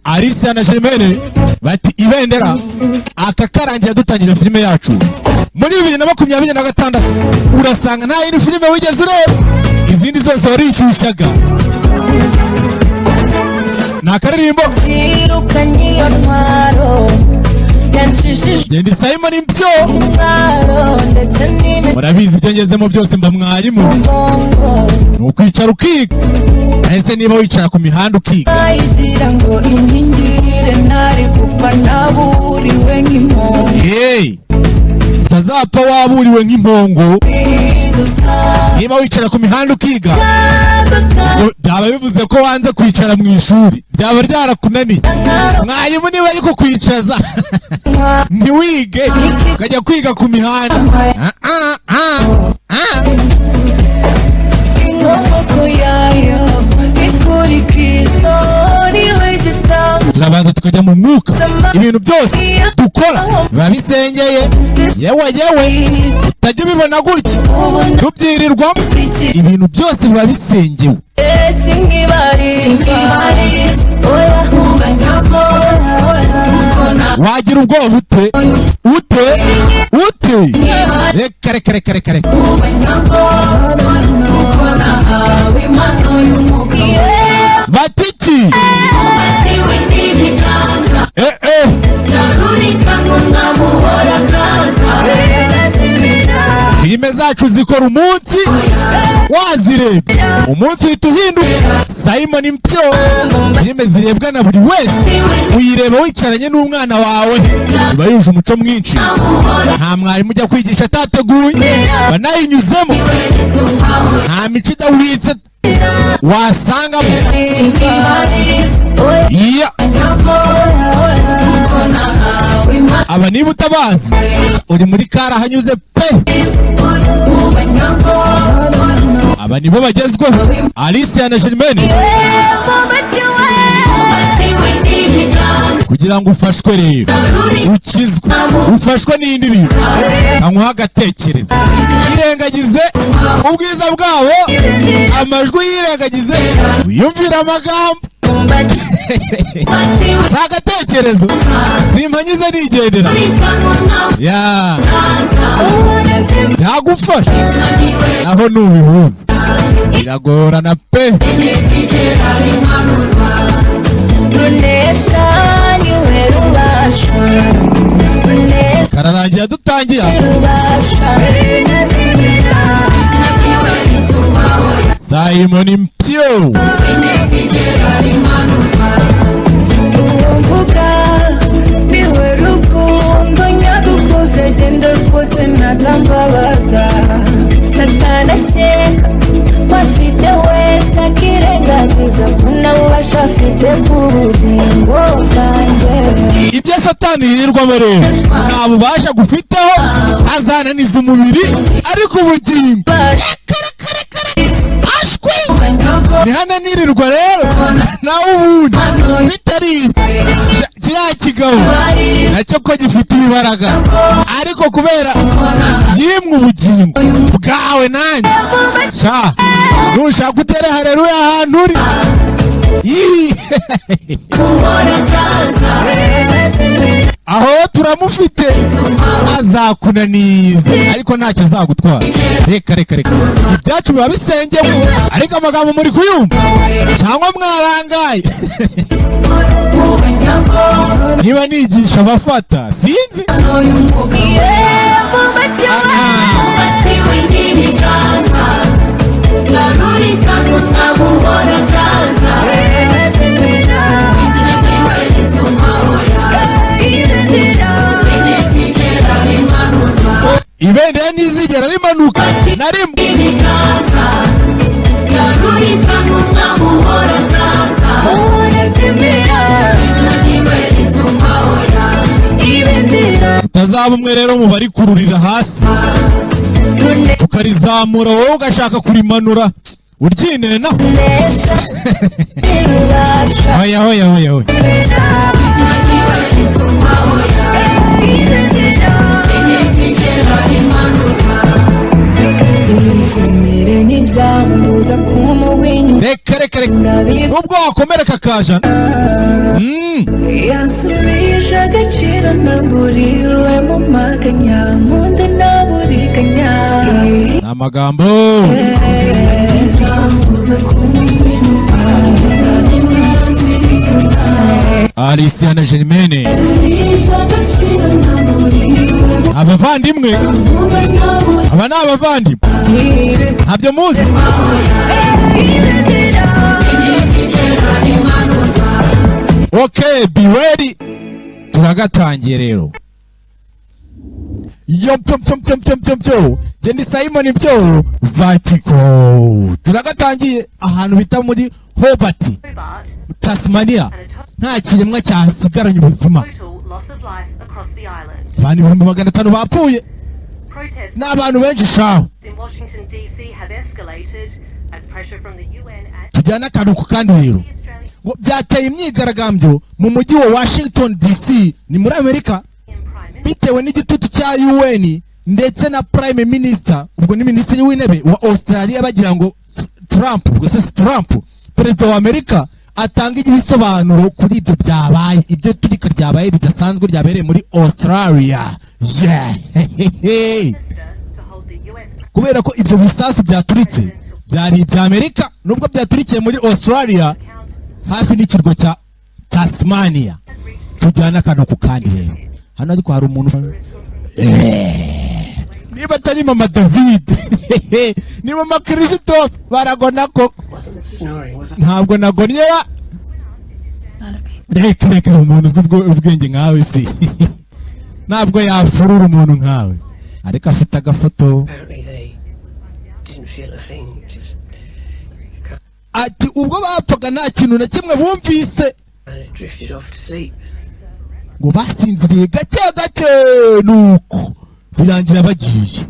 Alicia na Germaine bati ibendera. Aka karangiye dutangira filime yacu muri 2026. Urasanga nta yindi filime wigeze ureba, izindi zose warishyushyaga. Ni akaririmbo. Zirukanye iyo ntwaro yanshishije Genda Simon Mpyo. intwaro ndetse Murabizi, ibyo ngezemo byose mba mwarimu. n'imigongo. Ni ukwicara ukiga. Ese niba wicara ku mihanda ukiga, Bayigira ngo inkingire, ntari gupfa naburiwe nk'impongo. Hey, utazapfa waburiwe nk'impongo. Niba wicara ku mihanda ukiga, ngo byaba bivuze ko wanze kwicara mu ishuri, byaba ryarakunaniye. Mwarimu niba ari kukwicaza ntiwige, ukajya kwiga ku mihanda. Ah, ah, ah, ah. Inkomoko yayo ni kuri Kristo, niwe gitambo. Turabanza tukajya mu mwuka. Ibintu byose dukora biba bisengeye. Yewe yewe, utajya ubibona gutya tubyirirwamo, ibintu byose biba bisengewe. Sinkibarizwa, oya, Wagira ubwoba ute ute ute? Reka reka reka reka reka. Nahawe impano y'umwuka. Batiki eh eh. Zarurikana nkamuhora kaza. Filime zacu zikora umunsi wazirebye, umunsi uhita uhinduka. Simon Mpyo, filime zirebwa na buri wese, uyireba wicaranye n'umwana wawe, iba yuje umuco mwinshi. Nta mwarimu ujya kwigisha atateguye, banayinyuzemo, nta mico idahwitse wasangamo. Iya, aba niba utabazi uri muri karahanyuze pe. Aba nibo bagezweho, Alicia na Germaine. Kugira ngo ufashwe rero, ukizwe, ufashwe n'indirimbo, kanywuha agatekerezo. Irengagize ubwiza bwabo, amajwi yirengagize, wiyumvire amagambo. Si agatekerezo, simpanyize nigendera ya byagufasha. Naho nubihuza biragorana pe. Runesha niwe rubasha runesha. Kararangira dutangira. Rubasha. Simon Mpyo. Uwo mvuga niwe rukundo nyadukunze, genda rwose ntazambabaza. Satani akeka ko afite wese, akirengagiza ko nawe ubasha afite ku bugingo bwanjye. Ibyo Satani yirirwamo rero nta bubasha gufiteho. Azananiza umubiri, ariko ubugingo ashwi ntihananirirwa. Rero nawe ubundi bitari ibyo, kiriya kigabo nacyo ko gifite ibibaraga, ariko kubera yimwe ubugingo bwawe nanjye sha, nushaka utere hareruya ahantu uri. Yii. Aho turamufite, azakunaniza ariko ntacyo azagutwara. Reka reka reka, ibyacu biba bisengewe, ariko amagambo muri kuyumva cyangwa mwarangaye? Niba nigisha abafata, sinzi. Ah, ah. Ibendera ntizigera rimanuka na rimwe. Utazaba umwe rero mu bari kururira hasi, tukarizamura, wowe ugashaka kurimanura uryinena. Hoya hoya hoya hoya. Ibikomere ntibyamubuza kumuha inyuma. Reka reka reka, nubwo wakomereka kajana. Yansubije agaciro naburiwe mu maganya, nkunda naburiganya. Ni amagambo. Zambuza kumwinuka. Alicia na Germaine, abavandimwe, aba ni abavandimwe, ntabyo muzi. Okay, be ready, turagatangiye rero. Yo pyo pyo pyo pyo pyo pyo, njye ni Simon Pyo Vatiko. Turagatangiye ahantu bita muri Hobart, Hobart, Tasmania. and a Nta kiremwa cyasigaranye ubuzima. total loss of life across the island. Abantu 500,000 bapfuye. Protests Ni abantu benshi shaho. in Washington DC have escalated as pressure from the UN and Tujyane akantu ku kandi rero. the Australian Ngo byateye imyigaragambyo mu mujyi wa Washington DC, ni muri Amerika, Prime Minister bitewe n'igitutu cya UN ndetse na Prime Minister, ubwo ni Minisitiri w'Intebe wa Australia, bagira ngo Trump, ubwo se si Trump, Perezida wa Amerika, atanga ibisobanuro kuri ibyo byabaye, ibyo turika ryabaye ridasanzwe ryabereye muri Australia, yeah. to hold the US Kubera ko ibyo bisasu byaturitse byari ibya Amerika, nubwo byaturikiye muri Australia account hafi n'ikirwa cya Tasmania. Tujyana akantu ku kandi rero. Hano ariko hari umuntu, niba atari Mama David, ni Mama Christophe, baragona ko. Wasn't snoring, was I? Ntabwo nagonyera. Reka reka, umuntu uzi ubwenge nkawe si ntabwo yafurura umuntu nkawe, ariko afite agafoto. Apparently they didn't feel a thing, just Ati ubwo bapfaga nta kintu na kimwe bumvise. kind of drifted off to sleep. Ngo basinziriye gake gake, nuko birangira bagiye.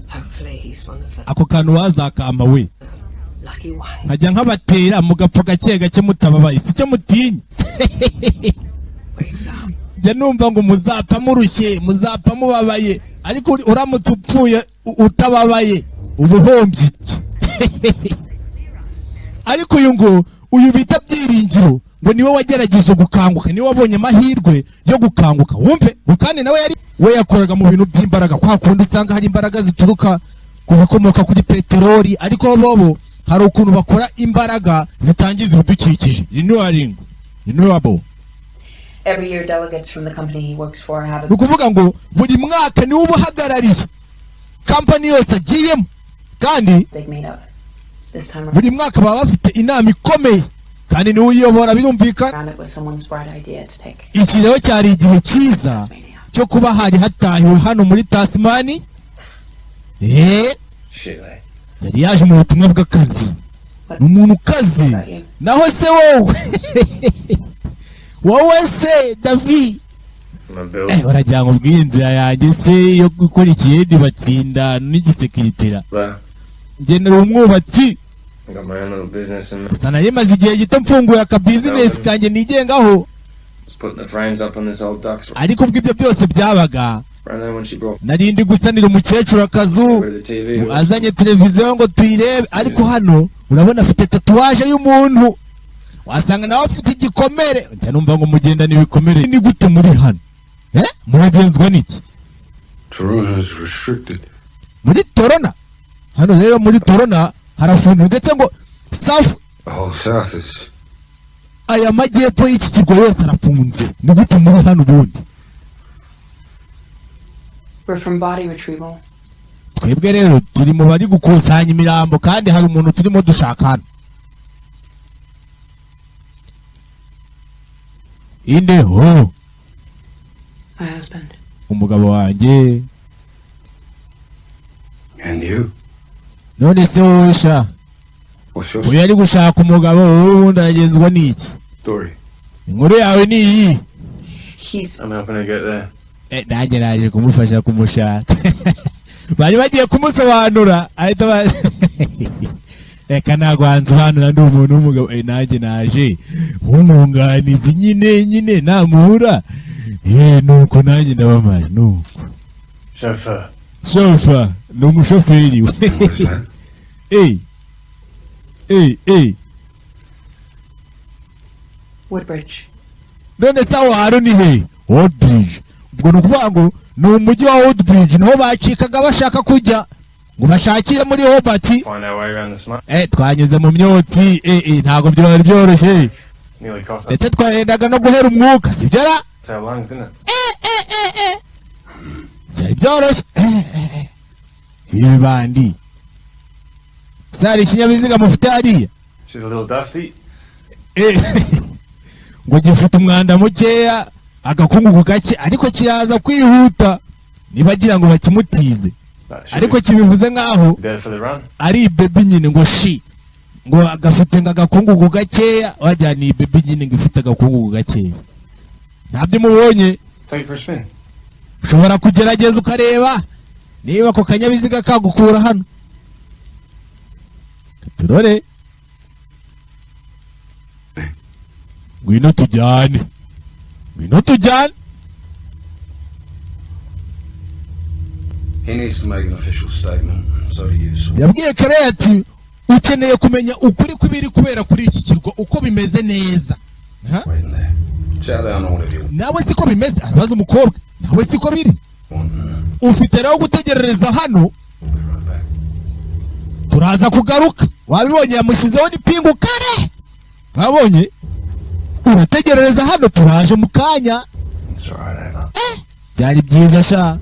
Hopefully he's one of the Ako kantu wazakama we. lucky ones. Nkajya nkabatera mugapfa gake gake mutababaye, si cyo mutinya. Wakes up. Njya numva ngo muzapfa murushye, muzapfa mubabaye, ariko uramutse upfuye utababaye uba uhombye iki? Ariko uyu ngo uyu bita Byiringiro ngo niwe wagerageje gukanguka, niwe wabonye amahirwe yo gukanguka. Wumve ngo kandi nawe yari we yakoraga mu bintu by'imbaraga, kwa kundi usanga hari imbaraga zituruka ku bikomoka kuri peteroli, ariko bobo hari ukuntu bakora imbaraga zitangiza ibidukikije, renewing, renewable. Every year, delegates from the company he works for have Ni a ukuvuga ngo buri mwaka niwe uba uhagarariye kampani yose agiyemo, kandi big meetup. This time buri mwaka baba bafite inama ikomeye, kandi niwe uyiyobora, birumvikana. around, it was someone's bright idea to pick Iki rero cyari igihe cyiza Tasmania. cyo kuba hari hatahiwe hano muri Tasimani. Shit, eh? Yari yaje mu butumwa bw'akazi, ni umuntu ukaze. About you? Naho se wowe, wowe se David? I'm a builder. Uragira ngo ubwiye inzira yanjye se yo gukora ikiyedi batsinda n'igisekiritera? Ngenera umwubatsi. I got my own little business and Gusa nari maze igihe gito mfunguye akabizinesi kanjye nigengaho. just putting the frames up on this old duck's Ariko ubwo ibyo byose byabaga, And then when she brought nari ndi gusanira umukecuru akazu, rid of the TV, azanye televiziyo ngo tuyirebe. Ariko hano urabona afite tatouage y'umuntu, wasanga nawe afite igikomere. Njya numva ngo mugendana ibikomere. Ni gute muri hano? Muragenzwa n'iki? Torona is restricted. Muri Torona hano rero, muri Torona harafunze, ndetse ngo South The whole south is. aya majyepfo y'iki kirwa yose arafunze. Ni gute muri hano ubundi? We're from body retrieval. Twebwe rero turi mu bari gukusanya imirambo, kandi hari umuntu turimo dushaka hano. Inde ho? My husband. Umugabo wanjye. And you? None se wowe sha? What's your Uyu ari gushaka umugabo, wowe ubundi aragenzwa n'iki? story? Inkuru yawe ni iyi? He's I'm helping her get there. Nanjye naje kumufasha kumushaka. Bari bagiye kumusobanura, ahita reka ntabwo wansobanura, ndi umuntu w'umugabo. Nanjye naje nk'umwunganizi nyine nyine namuhura. Nuko nanjye ndabamaje nuko. Chauffeur. Shofa ni umushoferi we. What is that? Eh. Woodbridge. None se aho hantu ni he? Woodbridge. Ubwo ni ukuvuga ngo ni umujyi wa Woodbridge, niho bacikaga bashaka kujya ngo bashakire muri Hobart. Find our way around the smoke. Twanyuze mu myotsi, ntabwo byari byoroshye. Nearly cost us Ndetse twahendaga no guhera umwuka, sibyo ra? our lungs, didn't it? Byari byoroshye. Ibi bandi se hari ikinyabiziga mufite hariya? She's a little dusty. Ngo gifite umwanda mukeya, agakungugu gake, ariko kiraza kwihuta niba agira ngo bakimutize. But should Ariko kibivuze nk'aho be better for the run. ari ibebi nyine, ngo shi ngo gafite ngo agakungugu gakeya, wajya ni ibebi nyine ngo ifite agakungugu gakeya, ntabyo mubonye. Take it for a spin. Ushobora kugerageza ukareba niba ako kanyabiziga kagukura hano. Turore, ngwino tujyane, ngwino tujyane. He needs to make an official statement. So do you. So Yabwiye Kare ati ukeneye kumenya ukuri kw'ibiri kubera kuri iki kirwa uko bimeze neza. Ha? waiting there. Chow down on whatever you Nawe siko bimeze? Arabaza umukobwa, nawe siko biri? want. Ufite rero gutegerereza hano. We'll be right back. Turaza kugaruka. Wabibonye, yamushyizeho n'ipingu kare, wabonye, urategerereza hano, turaje mu kanya. It's alright, Ava. Byari byiza sha.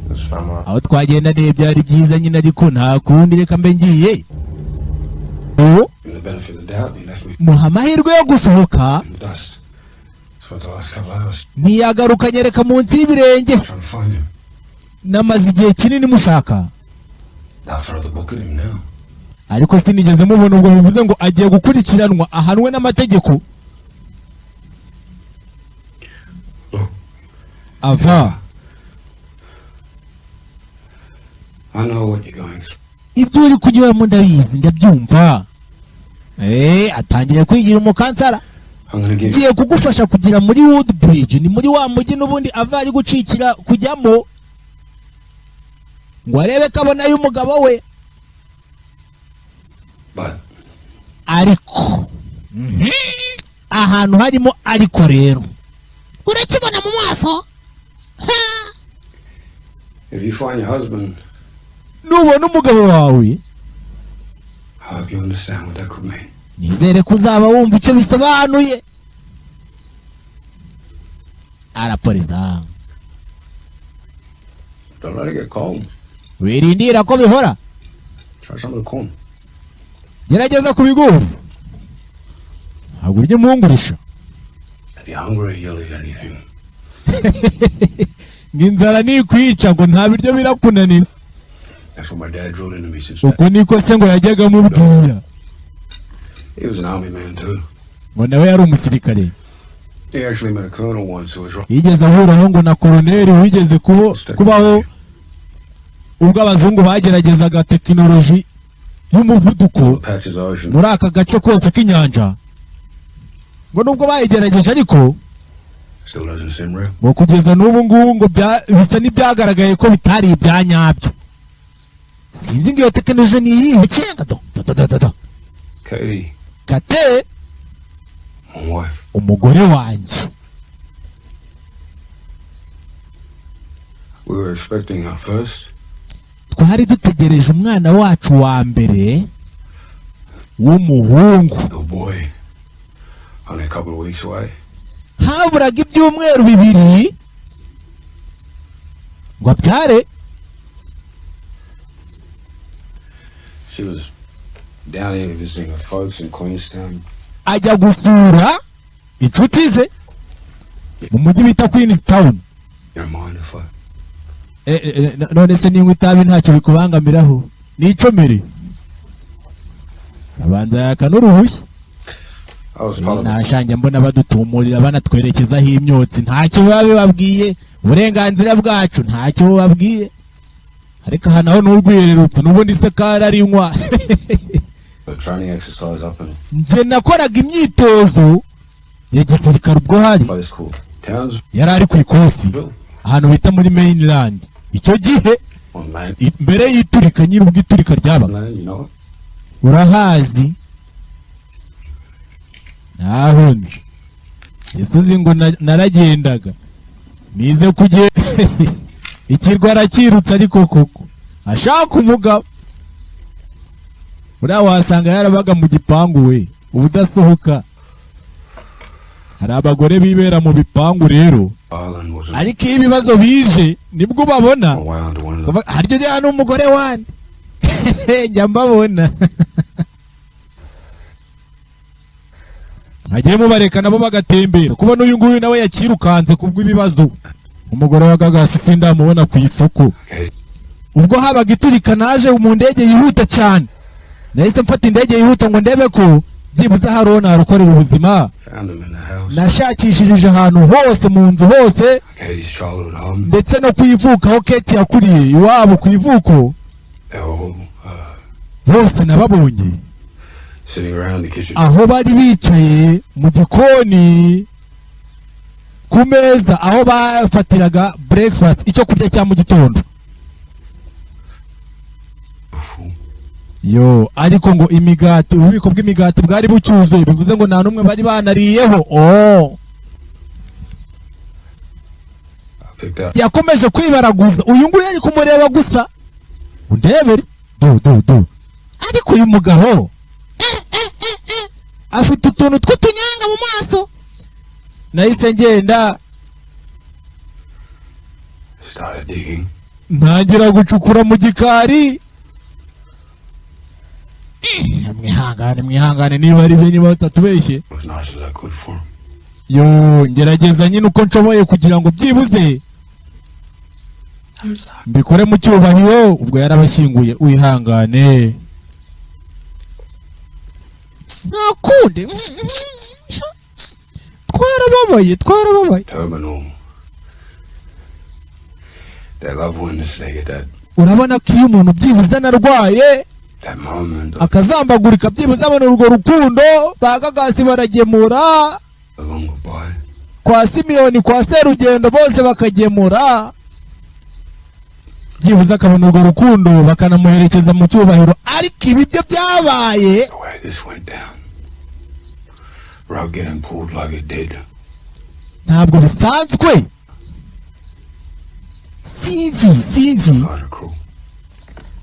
It was fun while. Aho twagenda niyo byari byiza nyine, ariko nta kundi, reka mbe ngiye ubu. Give him the benefit of the doubt. He left me Muha amahirwe yo gusohoka. in the dust. Spent the last couple of hours Ntiyagaruka, nyereka munsi y'ibirenge. trying to find him. Namaze igihe kinini mushaka. I'll throw the book at him now. Ariko sinigeze mubona. Ubwo bivuze ngo agiye gukurikiranwa, ahanwe n'amategeko. Look. Ava. I know what you're going through. Ibyo uri kunyuramo ndabizi, ndabyumva. Atangiye kwigira umukansara. I'm gonna give you Ngiye kugufasha kugera muri Woodbridge, ni muri wa mujyi n'ubundi ava ari gucikira kujyamo ngo arebe ko abonayo umugabo we. But Ariko ahantu harimo, ariko rero urakibona mu maso. if you find your husband, Nubona umugabo wawe, I hope you understand what that could mean. Nizere ko uzaba wumva icyo bisobanuye. Araporeza. Don't let it get cold. Wirindira ko bihora. Try some of the corn. Gerageza ku bigori, ntabwo urya impungurisha. If you're hungry, you'll eat anything. Ngo inzara nikwica, ngo nta biryo birakunanira. That's what my dad drilled into me since that. Uko niko se ngo yajyaga amubwira. He was an army man too. Ngo nawe yari umusirikare. He actually met a colonel once who was Yigeze ahuraho ngo na koroneri wigeze kubaho ubwo abazungu bageragezaga tekinoloji y'umuvuduko Patches Ocean. muri aka gace kose k'inyanja, ngo nubwo bayigerageje ariko Still doesn't seem real. ngo kugeza n'ubu ngubu ngo bisa n'ibyagaragaye ko bitari ibya nyabyo. Sinzi ngo iyo tekinoloji ni iyihe cyangwa do do do do do do. Katie, Kate, my wife. umugore wanjye. We were expecting our first Twari dutegereje umwana wacu wa mbere w'umuhungu. little boy. Only a couple of weeks away. Haburaga ibyumweru 2 ngo abyare. She was down here visiting her folks in Queenstown. Ajya gusura inshuti ze mu mujyi bita Queenstown. You don't mind if I None se ninywa itabi ntacyo bikubangamiraho? Nicomere, abanza yaka n'uruhushya. I was part of Nashanjye mbona badutumurira, banatwerekezaho imyotsi, ntacyo biba bibabwiye, uburenganzira bwacu ntacyo bubabwiye. Ariko aha naho n'urwiyererutso n'ubundi se kararinywa. the training exercise up in Njye nakoraga imyitozo ya gisirikare ubwo hari a place called Townsville yari ari ku ikosi ahantu bita muri mainland icyo gihe, on land. Mbere y'iturika nyiri ubwo iturika ryabaga. Land, you know it? Urahazi? Nahunze. Gisozi ngo naragendaga nize kugenda, ikirwa arakiruta. Ariko koko ashaka umugabo buriya wasanga yarabaga mu gipangu we ubudasohoka. Hari abagore bibera mu bipangu rero. Ireland was Ariko iyo ibibazo bije nibwo ubabona. a wound one of Kuva- haryo ujyana n'umugore wandi njya mbabona, mwagiye mubareka nabo bagatembera. Kubona uyu nguyu nawe yakirukanze kubw'ibibazo, umugore wa Gagasi sindamubona ku isoko. Okay. Ubwo habaga iturika naje mu ndege yihuta cyane, nahise mfata indege yihuta ngo ndebe ko byibuze hari uwo narokorera ubuzima. Found him in the house. Nashakishirije ahantu hose, mu nzu hose, Katie's childhood home. ndetse no ku ivuko aho Kate yakuriye, iwabo ku ivuko. They were all Bose nababonye sitting around the kitchen. aho bari bicaye mu gikoni ku meza aho bafatiraga breakfast, icyo kurya cya mu gitondo. Full. Yo, ariko ngo imigati, ububiko bw'imigati bwari bucyuzuye, bivuze ngo nta n'umwe bari banariyeho. Oh. I picked up Yakomeje kwibaraguza. Uyu nguyu ari kumureba gusa, undebere du du du. Ariko uyu mugabo afite utuntu tw'utunyanga mu maso. Nahise ngenda, started digging. ntangira gucukura mu gikari. Mwihangane, mwihangane, niba ari byo, niba batatubeshye. As nice as I could for him. Yo, ngerageza nyine uko nshoboye kugira ngo byibuze I'm sorry. mbikore mu cyubahiro. Ubwo yarabashyinguye. Wihangane, nta kundi, twarababaye, twarababaye. Terminal. Their loved ones, they get that Urabona ko iyo umuntu byibuze anarwaye that moment of akazambagurika, byibuze abona urwo rukundo. Ba Gagasi baragemura a long goodbye. kwa Simiyoni, kwa Serugendo, bose bakagemura, byibuze akabona urwo rukundo, bakanamuherekeza mu cyubahiro. Ariko ibi byo byabaye The way this went down. Rug getting pulled like it did. ntabwo bisanzwe. Sinzi, sinzi. Kind of cruel.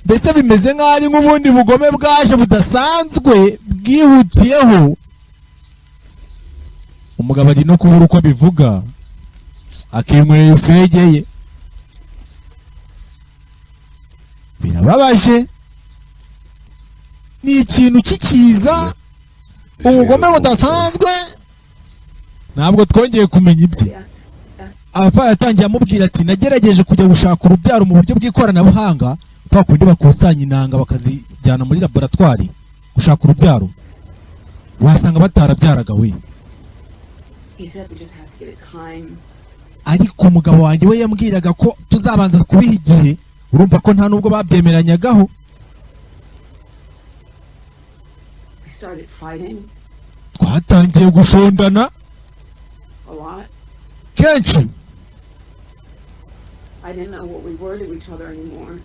Mbese bimeze nk'aho ari nk'ubundi bugome bwaje budasanzwe bwihutiyeho. Umugabo ari no kubura uko abivuga, akinywera ifege ye. Birababaje, ni ikintu kikiza, ubugome budasanzwe. Ntabwo twongeye kumenya ibye. Ava yatangiye amubwira ati: "Nagerageje kujya gushaka urubyaro mu buryo bw'ikoranabuhanga, kwa kundi bakusanya intanga bakazijyana muri laboratwari gushaka urubyaro." Wasanga batarabyaraga we. He said we just have to give it time. Ariko umugabo wanjye we yambwiraga ko tuzabanza kubiha igihe. Urumva ko nta nubwo babyemeranyagaho. We started fighting Twatangiye gushondana a lot. kenshi. I didn't know what we were to each other anymore.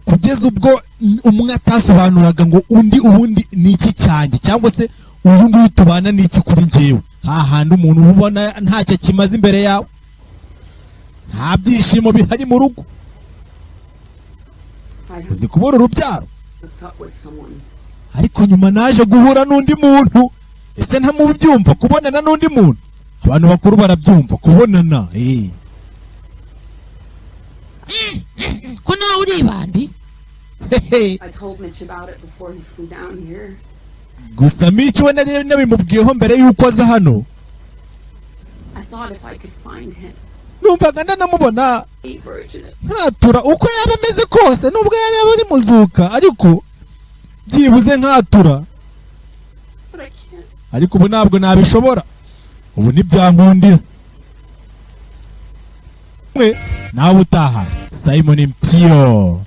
Kugeza ubwo umwe atasobanuraga ngo undi ubundi ni iki cyanjye, cyangwa se uyu nguyu tubana ni iki kuri njyewe. Hahandi umuntu uba ubona ntacyo kimaze imbere yawe, nta byishimo bihari mu rugo. I Uzi kubura urubyaro? hooked up with someone. Ariko nyuma naje guhura n'undi muntu. Ese ntamubyumva kubonana n'undi muntu? Abantu bakuru barabyumva kubonana. Ko nawe uri ibandi. Hehe. I told Mitch about it before he flew down here. Gusa Mitch we nari nabimubwiyeho mbere y'uko aza hano. I thought if I could find him, Numvaga ndanamubona a virgin. nkatura uko yaba ameze kose, nubwo yari yaba ari muzuka, ariko byibuze nkatura. But I can't. Ariko ubu ntabwo nabishobora, ubu ntibyankundira. Mwe nawe utaha, Simon Mpyo.